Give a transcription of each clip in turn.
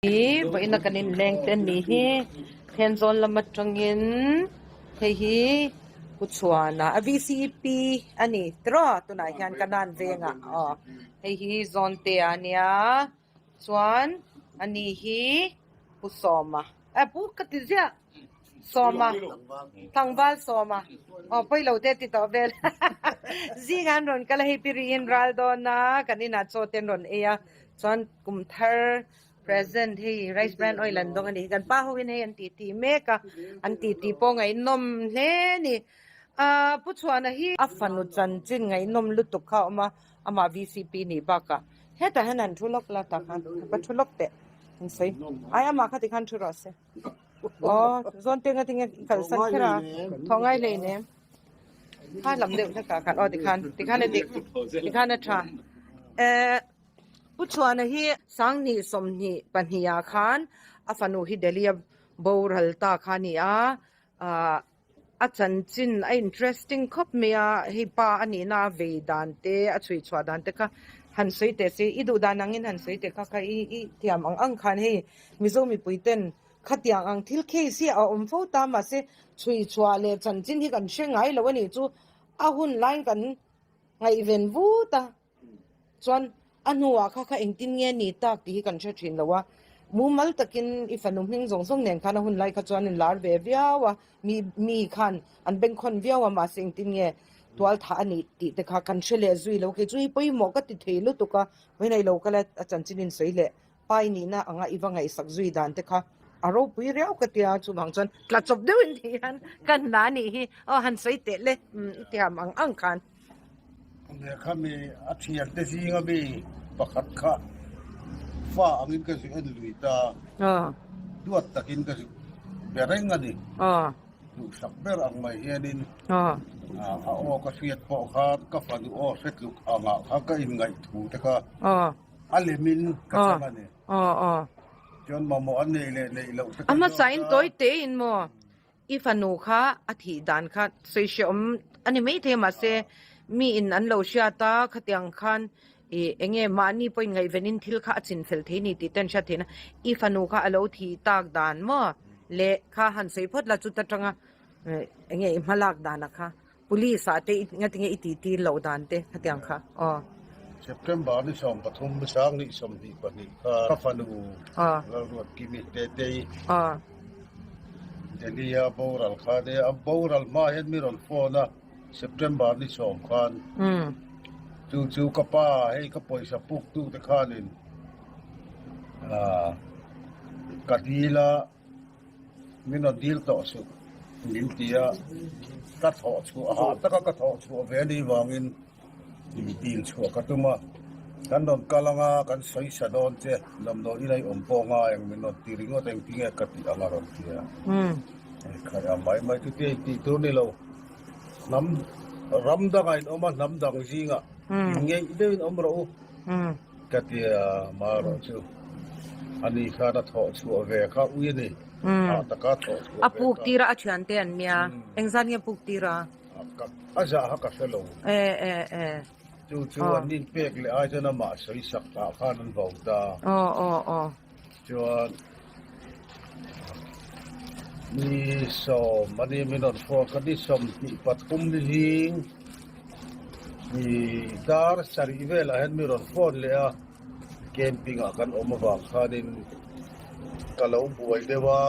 Hi vawiin a kan inleng te a nih hi Thenzawl lam atangin hei hi Kuchhuana a VCP a ni tiraw tunah hian Kanan vengah aw hei hi Zawnte a nia chuan ani hi Pu Sawma eh Pu ka ti ziah Sawma tlangval Sawma aw pawi lo te ti tawh vel zingah an rawn kal a hei pi riin ral dawn a kan inah chaw te an rawn ei a chuan kum thar present hei rice bran oil an dawng a ni kan pa ho in hei an tih tih mek a an tih tih pawh ngaihnawm hle a ni ah pu chhuana hi a fanu chanchin ngaihnawm lutuk kha a awm a amah VCP nih bakah hetah hian han thu lawk la tah khan va thu lawk teh an sawi ai amah kha tikhan thu rawh se. Aw zawn te ngatinge kalsan kher a thawh ngai hlei nem kha lam deuh hlek ah khan aw tikhan tikhan a dik tikhan a tha eh Pu Chhuana hi Sanghnih 22 ah khan a fanu hi Delhi a boral ta kha a ni a ah a chanchin a interesting khawp mai a hei pa a nihna a vei dan te a chhui chhuah dan te kha han sawi teh se i duh dan angin han sawi teh kha kha i i thiam ang ang khan hei Mizo mipui ten khatiang ang thil case hi a awm fo ta mahse chhui chhuah leh chanchin hi kan hre ngai lo a nih chu a hun laiin kan ngaihven vut a. Chuan a hnuah kha kha engtin nge ni tak tih hi kan hre thin lo a, mumal takin i fanu hming zawng zawng nen khan a hun lai kha chuan in lar ve viau a, mi mi khan an bengkhawn viau a mahse engtin nge tual thah a nih tih te kha kan hre leh zui lo kei chu hi pawimawh ka ti thei lutuk a, vawiin lo kal a a chanchin in sawi leh pai nihna anga i va ngaihsak zui dan te kha a ropui riau ka tia chuvang chuan tla chawp deuhin tih hian kan hna a nih hi aw han sawi teh le i tiam ang ang khan. Lehkha mi a thiante zinga mi pakhat kha fa angin ka zu en lui ta, duat takin ka zu be reng a ni. Duhsak ber ang mai hianin a aw ka hriat pawh kha ka fanu aw hre tluk angah kha ka inngaih thu te kha a lemin ka chang a ni. Chuan mamawh an neih leh neih loh te ka A hmasain tawi tein maw? I fanu kha a thih dan kha sawi hreawm a ni maithei a mahse mi in an lo hriat a khatiang khan ih eng nge mahni pawhin ngaihven in thil kha a chin fel thei ni tih te an hriat theihna i fanu kha a lo thih tak dan maw leh kha han sawi phawt la chuta tanga eng nge i hma lak dan a kha police ah te nga tinge i tih tir loh dan te khatiang kha aw. September ni 13 sang ni 22 kha ka fanu Lalruatkimi Tetei Delhi-a boral kha nia a boral hma hian mi rawn phone a September ni 10 khan chu chu ka pa hei ka pawisa puk tu te khanin ka dil a. Min rawn dil tawh suh min ti a, ka thawh chhuah hah taka ka thawh chhuah ve ni vangin in dil chhuah ka tum a, kan rawn kal anga kan sawi sa dawn che damdawi inai awm pawh ngai ang min rawn ti ringawt engtinge ka tih ang a rawn ti a, khaih a mai mai chu tia intih tur ni lo hnam ram dangah in awm a hnam dang zingah in ngeih deuhin awm rawh u. Ka ti a, marawh chu ani khan a thawh chhuah ve kha ui a ni. Hah taka thawh chhuah ve kha. A puk tir a, a thian te an nia. Engzat nge puk tir a? A zah kha ka hre lo. E e e. Chu chu an in pek leh ai chuan amah sawi sak ah khan an vo ta. Aw aw aw. Chuan ni 10 a ni min rawn phone kha ni 23 ni zing ni dar sarih velah hian mi rawn phone leh a camping ah kan awm avang khanin ka lo buai deuh a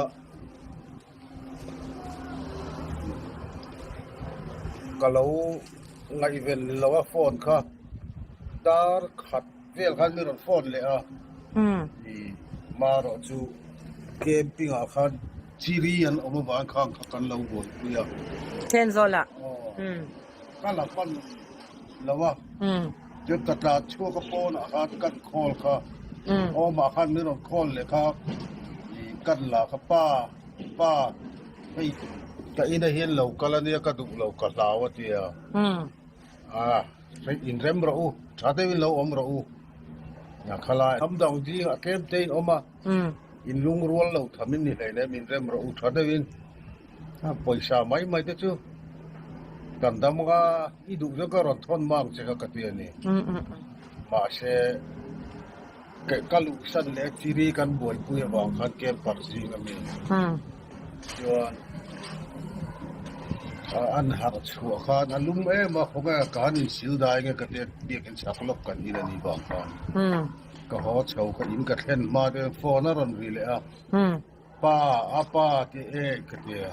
ka lo ngaihven lo a phone kha dar khat vel khan mi rawn phone leh a i marawh chu camping ah khan chiri an awm avang khan kha kan lo buaipui a Thenzawl ah ka la pan lo a chuan ka tlan chhuak a pawn ah khan kan call kha awm ah khan min rawn call leh kha i kan la kha pa pa hei ka ina hian lo kal ania ka duh lo ka hlau a tia a hei inrem rawh u tha deuhin lo awm rawh u a khalai hnam dang zingah tlem te in awm a in lungrual lo tham in ni hleinem inrem rawh u tha deuhin pawisa mai mai te chu kan dam anga i duh zawk a rawn thawn mang che kha ka ti a ni mahse. Ka luhsan leh chiri kan buaipui avang khan camper zing a mi chuan an harh chhuah khan a lum em a khawnge ka han insil dai nge ka tia biakin chak lawk kan in a nih vang khan ka haw chho ka in ka thlen hma te phone a rawn ri leh a pa a pa ti e ka tia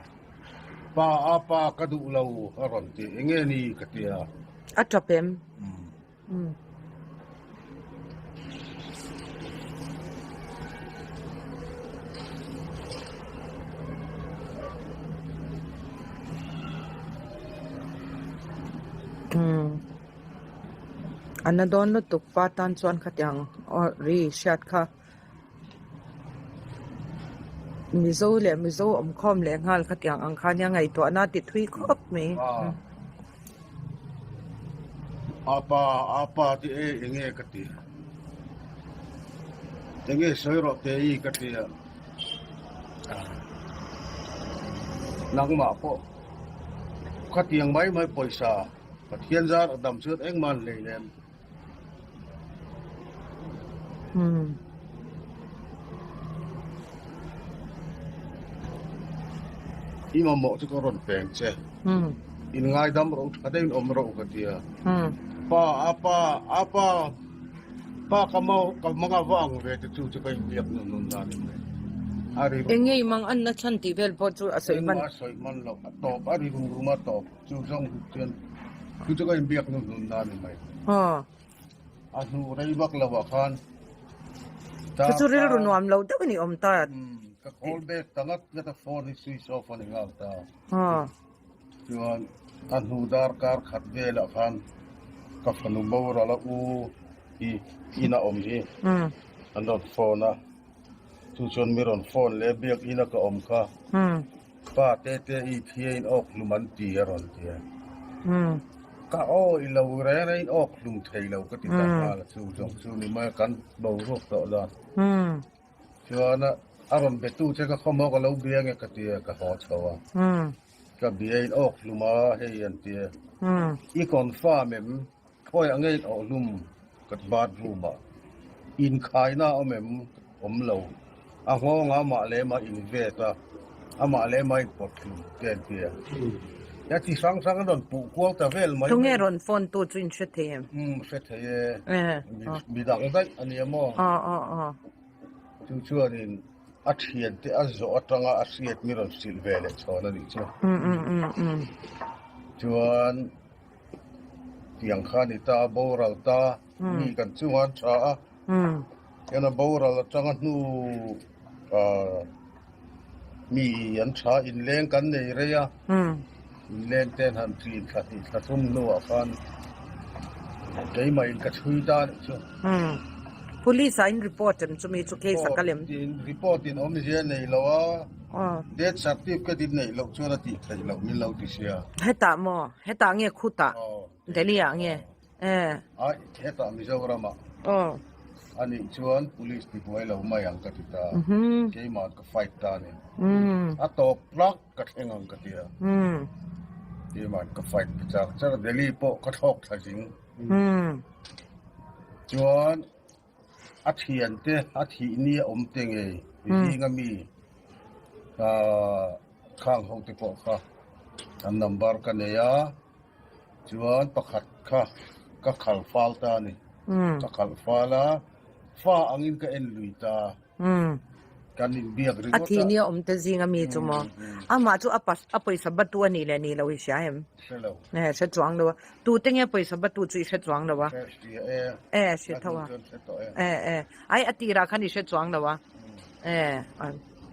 pa a pa ka duh lo a rawn ti enge ni ka tia. A tap em? A na dawn lutuk pa tan chuan khatiang aw ri hriat kha Mizo leh Mizo awmkhawm leh nghal khatiang ang kha nia ngaihtuahna a ti thui khawp mai. Apa apa ti e enge ka ti enge sawi rawh te i ka ti a nangmah pawh khatiang mai mai pawisa Pathian zar a dam chuan engmah an hlei lem. I mamawh chu ka rawn peng che. In ngaidam rawh u, tha deuhin awm rawh u ka ti a. Pa, a pa, a pa, pa ka mau, ka manga va ang ve te chu chu ka inbiak nun nun dan in mai. A ri rum. Enge i mang an na chhan tih vel pawh chu a sawi hman. Engmah a sawi hman loh, a tawp, a ri rum rum a tawp. Chu zawng chuan chu chu ka inbiak nu hnun na ni mai. A hnu rei vak lo ah khan Chu chu rilru nuam lo deuh in i awm ta. Ka call back ta ngat ngat a phone hi switch off a ni nghal ta. Chuan a hnu darkar khat velah khan ka fanu boral a u hi in a awm hi an rawn phone a. Chu chuan mi rawn phone leh biak in a ka awm kha. Pa tete i thia in awk hlum an ti a rawn ti a. Ka aw i lo reng reng in awk hlum thei lo ka ti ta nghal a chu zawng chu ni mai a kan boruak tawh dan. Chuan a rawn be tu che ka khawmhaw ka lo bia nge ka ti a ka haw chho a. Ka bia in awk hlum a hei an ti a. I confirm em khawi ang nge in awh hlum ka bathroom ah inkhaina a awm em awm lo a nghawng a amah leh amah in vet a amah leh amah in pawt hlum te an ti a ya chi hrang hrang an rawn puh kual ta vel mai Tunge rawn phone tu chu in hre thei em? Umm hre thei e mi dang daih a nia maw? Chu chuanin a thiante a zawh atanga a hriat mi rawn hrilh ve leh chhawn a nih chu chuan Tiang kha ni ta a boral ta mi kan chungah an tha a, hian a boral atanga hnu mi an tha inleng kan nei rei a, inleng ten han ṭin thla hnih thla thum hnuah khan keimah in ka chhui ta anih chu. Police ah in report em chumi chu case a kal em? Report in awmzia nei lo a. Death certificate in neih loh chuan a tih theih loh min lo ti sia. Hetah maw? Hetah nge khutah? Delhi ah nge? Eh. Ai, hetah Mizoram ah. Aw. A nih chuan police ti buai lo mai ang ka ti ta. Keimah ka fight ta a ni. A tawp tlak ka thleng ang ka ti a. Keimah ka fight ta char char a, Delhi pawh ka thlawk thla zing. Chuan. A thiante a thih ni a awm te ngei zinga mi khang ho te pawh kha an number ka nei a, chuan pakhat kha ka khal fal ta a ni, ka khal fal a, fa angin ka en lui ta. Kan inbiak ringawt a. A thih nia awm te zing a mi chu maw? Amah chu a a pawisa batu a nih leh nih loh i hria em? Hre lo. Eh, hre chuang lo a. Tute nge pawisa batu chu i hre chuang lo a? Hre hria e. Eh, hre tho a. Hre tawh e. Eh, eh. Ai, a tirah khan i hre chuang lo a. Eh,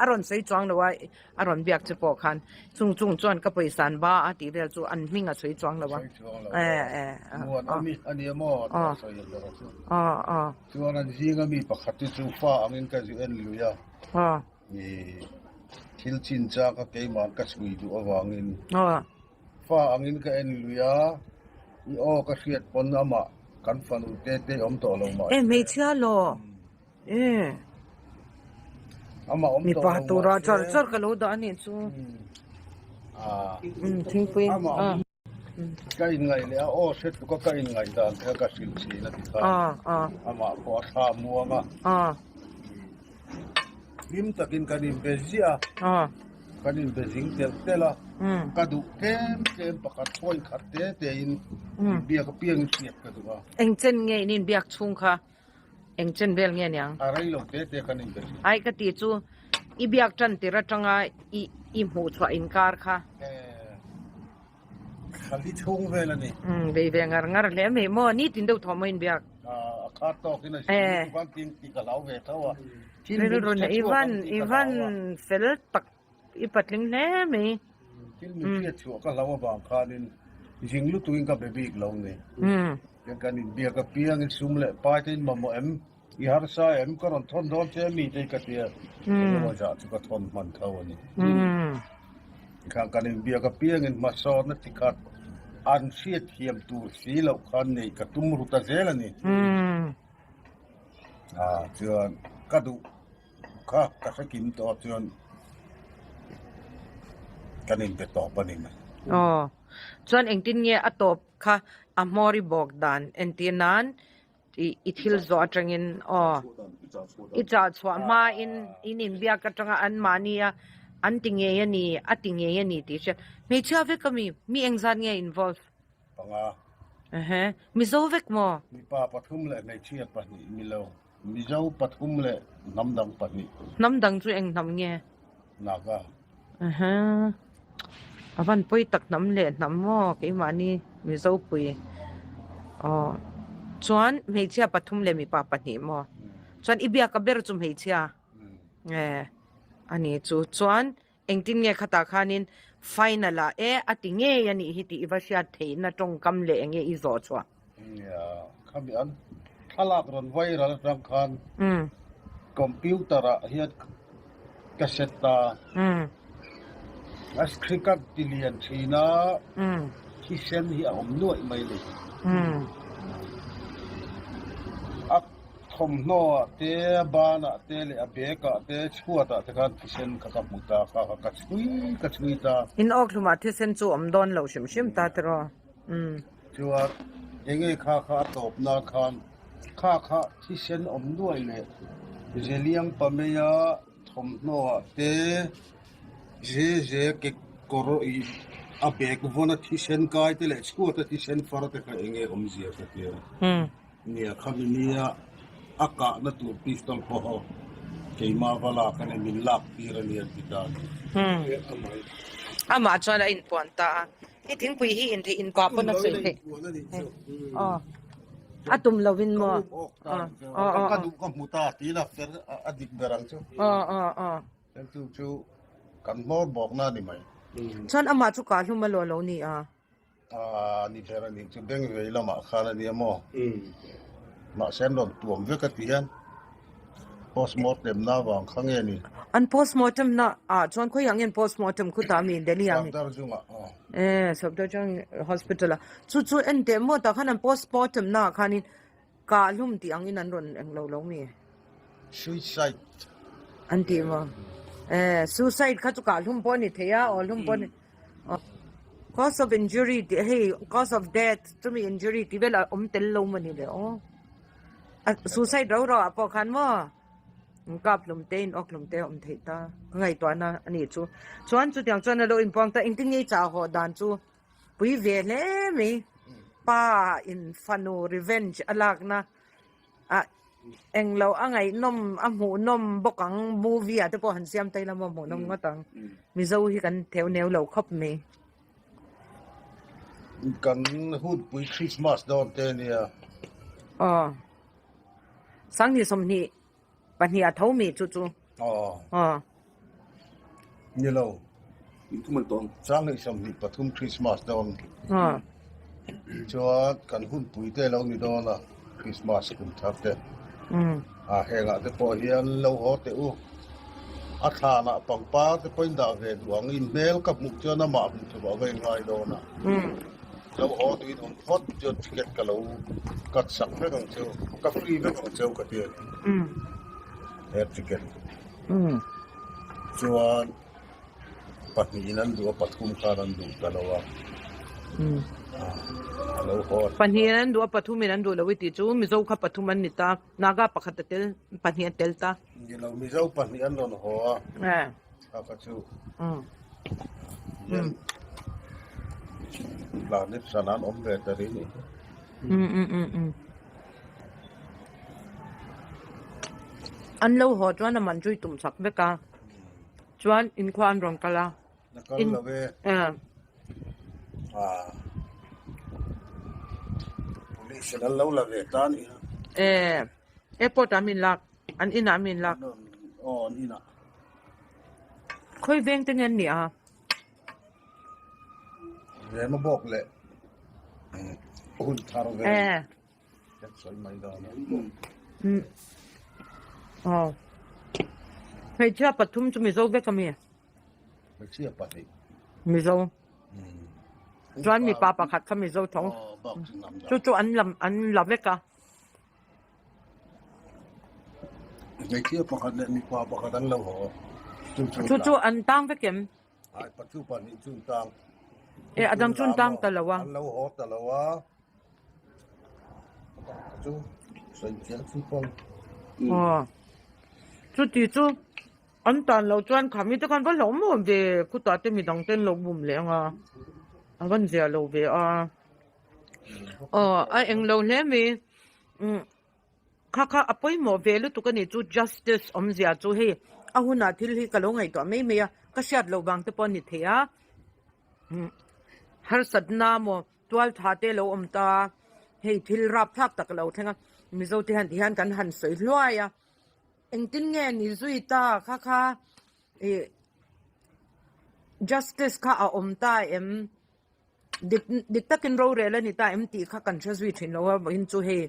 a rawn sawi chuang lo a, a rawn biak che pawh khan. Chung chung chuan ka pawisa an ba a tih vel chu an hming a sawi chuang lo a. Sawi chuang lo. Eh, eh. Muan awmi a nia maw? Aw. Sawi ang ber a chu. Aw, aw. Chuan an zinga mi pakhat te chu fa angin ka zu en lui a, thil chinchang a keimah ka chhui duh avangin fa angin ka en lui a, i aw ka hriat pawn amah kan fanu te te awm tawh lo mahse. E hmeichhia law e. Amah awm tawh lo mahse. Mipa tura char char ka lo dah anih chu. Thingpui. Ka inngaih leh a aw hre tluka ka inngaih dan kha ka hrilh thin a ti kha. Amah pawh a thla muang a. Hlim takin kan inbe ziah a, kan inbe zing telh telh a, ka duh tlem tlem pakhat point khat te te in inbiak apiangin hriat ka duh a. Eng chen nge in inbiak chhung kha eng chen vel nge niang? A rei lo te te kan inbe thin. Ai ka ti chu i biak tan tir atanga i i hmuh chhuah inkar kha. Thali chhung vel a ni. Umm vei ve ngar ngar hle mai maw nitin deuh thawh maw inbiak. A khat tawk in a hrilh lutuk a tin tih ka hlau ve tho a. Rilru na i van i van fel tak i patling hle mai. Thil min hriat chhuah ka hlau avang khanin zing lutuk in ka be bik lo ni. Tiang kan inbiak apiang in sum leh pai te in mamawh em i harsa em ka rawn thawn dawn che mi te hi ka tia engemaw zah chu ka thawn hman tho a ni. Tikhan kan inbiak apiangin hmasawnna tikhat an hriat thiam tur si loh khan nei ka tum ru ta zel a ni. Chuan ka duh kha ka hre kim tawh a chuan kan inbe tawp a ni mai. Aw, chuan engtin nge a tawp kha a hmawr i bawk dan entir nan I thil zawh atangin aw i chah chhuah hmain in inbiak atanga an mahnia an ti ngei a ni a ti ngei a ni tih hriat hmeichhia vek ami mi engzat nge involve? Panga. Ehe Mizo vek maw? Mipa pathum leh hmeichhia pahnih milo Mizo pathum leh hnam dang pahnih. Hnam dang chu eng hnam nge? Naga. Ehe a van pawi tak hnam leh hnam maw keimahni Mizo pui aw chuan hmeichhia pathum leh mipa pahnih maw chuan i biak a ber chu hmeichhia nge a ni chu chuan engtin nge khatah khanin final ah e a ti ngei a nih hi tih i va hriat theihna tawngkam leh enge i zawh chhuah. Nia khami an thlalak rawn viral atang khan computer ah hian ka set ta a screen ka ti lian thin a thisen hi a awm nuaih mai a ni. A thawmhnaw ah te a ban ah te leh a bag ah te chhuat ah te khan thisen kha ka hmu ta kha ka chhui ka chhui ta. In awkhlumah thisen chu awm dawn lo hrim hrim ta tiraw. Chuan enge kha kha a tawp nan khan kha kha thisen awm nuai leh Zeliang Pameia thawmhnaw ah te ze ze kekawr ih a bag vawn a thisen kai te leh chhuat a thisen far te kha enge awmzia ka tia. Nia khami nia a kahna tur pistol pawh ho keimah va lak a ni min lak tir a ni an ti ta a ni. Amah chuan a inpuan ta a. Hei thingpui hi in theih in pah pawn a sawi theih. Aw. A tum lo in maw? Aw aw. Ka duh ka hmu ta ti la fer a dik ber ang chu. Aw aw aw. Chu chu chu kan hmawr bawk na ni mai. Chuan amah chu kah hlum a lawh lo ni a. A ni ber a nih chu beng vei lamah khan a nia maw? Mahse an rawn tuam vek a ti hian postmortem na vang kha nge ni? An postmortem na ah chuan khawiah nge an postmortem khutah mi Delhi ah mi? Safdarjung ah aw. E Safdarjung hospital ah chu chu en teh maw tah khan an postmortem na ah khanin kah hlum tih angin an rawn englo lo mi? Suicide. An tih maw? E suicide kha chu kah hlum pawh a ni thei a aw hlum pawh a ni. Cause of injury tih hei cause of death chumi injury tih vel a awm tel lo maw ni le aw a suicide rau rau ah pawh khan maw in kap hlum te in awk hlum te a awm theih ta ka ngaihtuahna a nih chu chuan chutiang chuan a lo inpuang ta engtin nge i chah haw dan chu pui ve hle mai pa in fanu revenge a lakna. Ah englo a ngaihnawm a hmuhnawm bawk ang movie ah te pawh han siam ta ila maw hmuhnawm ngawt ang mizo hi kan theu neu lo khawp mai. Kan hunpui Christmas dawn te nia. Aw Sanghnih 22 a tho mi chu chu. Aw. Aw. Ni lo. Sanghnih 23 Christmas dawn. Aw. Chuan kan hunpui te lo ni dawn a Christmas kum thar te. A hengah te pawh hian lo haw teh u. A thlanah pangpar te pawhin dah ve duh ang. In hmel ka hmuh chuan amah hmuh chhuah a va ingai dawn a. Lo haw duhin awm phawt chuan ticket ka lo cut sak vek ang cheu, ka free vek ang cheu ka ti a ni. Air ticket. Chuan pahnihin an duh a, pathum khan an duh ta lo a. A lo haw. Pahnihin an duh a, pathumin an duh lo i tih chu Mizo kha pathum an ni ta, Naga pakhat a tel, pahnih a tel ta. Ni lo, Mizo pahnih an rawn haw a, kha kha chu hian Planet hran an awm ve ta rih nih hi. An lo haw chuan a man chu i tum chak vek a, chuan inkhua an rawn kal a. Na kal lo e. Ah. Police in an lo la ve ta a nih ha. Eh, airport ah min lak, an inah min lak. Aw, an inah. Khawi veng te nge an nih a? Rema bawk leh hun thar veng. Eh. Aw. Hmeichhia pathum chu Mizo vek a mi? Hmeichhia pahnih. Mizo. Chuan mipa pakhat kha Mizo tho. Chu chu an lam an la vek a. Hmeichhia pakhat leh mipa pakhat an lo haw. Chu chu an tang vek em? Ai pathu pahnih chu an tang. E a dang chu an tang ta lo a. An lo haw ta lo a. Chu sawi chiang chu pawn. Aw. Chuti chu an tan loh chuan khami te khan va hlauh maw ve khutah te midang ten lo bum leh ang a. A van zia lo ve a. Aw a eng lo hle mai. Umm. Kha kha a pawimawh ve lutuk a ni chu justice awmzia chu hei a hunah thil hi ka lo ngaihtuah mai mai a ka hriat loh vang te pawh a ni thei a harsatna maw tual tha te lo awm ta hei thil rapthlak tak a lo thleng a mizo te hian ti hian kan han sawi hluai a engtin nge ni zui ta kha kha ih justice kha a awm ta em. Dik dik takin rorel a ni ta em tih kha kan hre zui thin lo a vawiin chu hei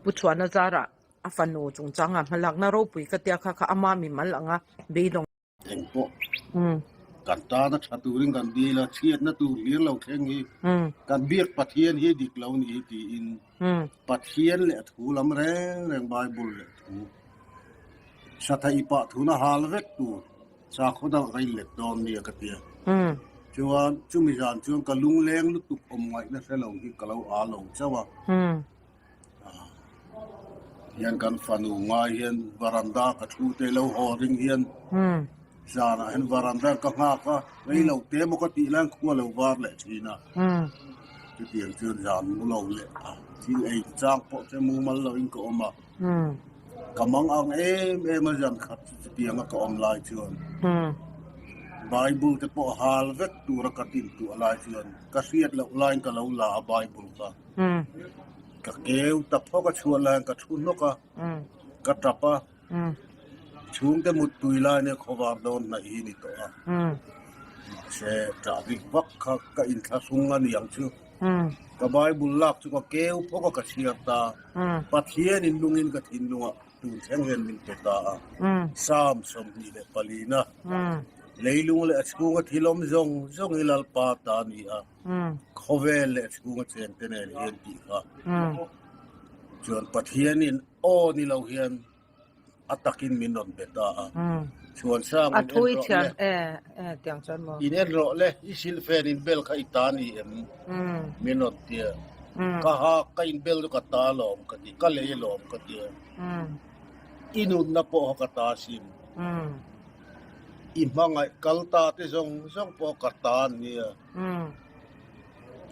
Pu Chhuana zarah a fanu chungchanga hmalakna ropui ka tia kha kha ama mimal anga beidawng. Eng pawh kan tana tha turin kan dil a, chhiatna tur hlir lo thleng hi kan biak Pathian hi dik lo ni hi tiin Pathian leh a thu lam reng reng Bible leh thu sathaih pah thuna hal vek tur Sakhaw dang ka inlet dawn nia ka ti a. Chuan chumi zan chuan ka lungleng lutuk awm ngaihna hre lo hi ka lo aa lo chauh a. Hian kan fanu ngai hian varanda ka thu te lo haw ring hian zanah hian varanda ka nghak a, rei lo te maw ka tih laiin khua lo var leh thin a. Chutiang chuan zan mu lo leh a, thil ei chang pawh che mumal loin ka awm a. Ka mang ang em em a zan khat chu chutianga ka awm lai chuan Bible te pawh hal vek tura ka tintuah lai chuan ka hriat loh laiin ka lo la a Bible kha. Ka keu ta phawk a chhuah laiin ka thu hnawk a, ka tap a, chhungte muttui lai nia khawvar dawn hnaih hi ni tawh a. Mahse ṭah bik vak kha ka inthlahrung a niang chu. Ka Bible lak chu ka keu phawk a ka chhiar ta. Pathianin lungin ka thinlungah tun thleng hian min pe ta a. Psalm 24 na, Leilung leh a chhunga thil awm zawng zawng hi Lalpa ta a ni a, khawvel leh a chhunga chengte nen hian tih kha. Chuan Pathianin aw ni lo hian a takin min rawn be ta a. Chhuansang in en rawh le. In en rawh le, i silhfen in bel kha i ta ni em? Min rawn ti a. Ka hak ka in bel chu ka ta alawm ka ti, ka lei alawm ka ti a. I nunna pawh kha ka ta asin. I hmangaih kal ta te zawng zawng pawh ka ta an nia.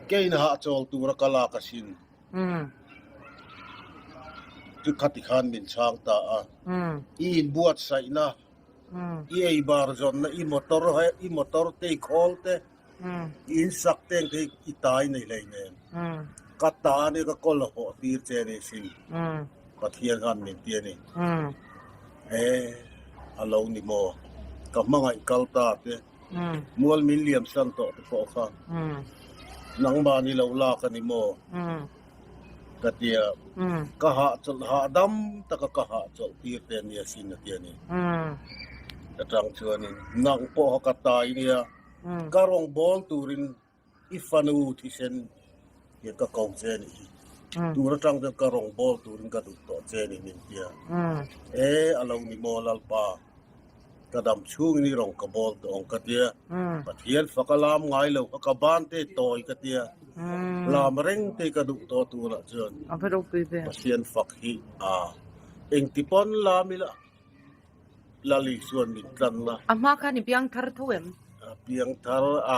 Kei in hahchawl tura ka lak asin. Chu khati khan min chhang ta a. I inbuatsaihna, i eibar zawnna, i motor he, i motor te, i khawl te, i insak te ang te hi i tai nei hlei nen. Ka ta ania ka kawl a hawh tir che a ni sin. Pathian khan min ti a ni. E, a lo ni maw? Ka hmangaih kal ta te. Mual min liam san tawh te pawh kha nangmah ni lo lak a ni maw? Ka ti a, ka hahchawlh hahdam taka ka hahchawlh tir te a nia sin a ti a ni. Ka tang chuanin nang pawh kha ka tai nia, ka rawngbâwl turin I fanu thisen hian ka ko che anih hi. Tur atang chuan ka rawngbâwl turin ka duh tawh che anih min tia. E, a lo ni maw Lalpa? Ka dam chhungin i rawn ka bawl tawh ang ka tia. Pathian faka lam ngai lo kha ka ban te tawi ka tia. Lam reng te ka duh tawh tunah chuan Pathian fak hi a engti pawn lam ila Lali chuan min tlanna. A hma khan i piang thar tho em? A piang thar a.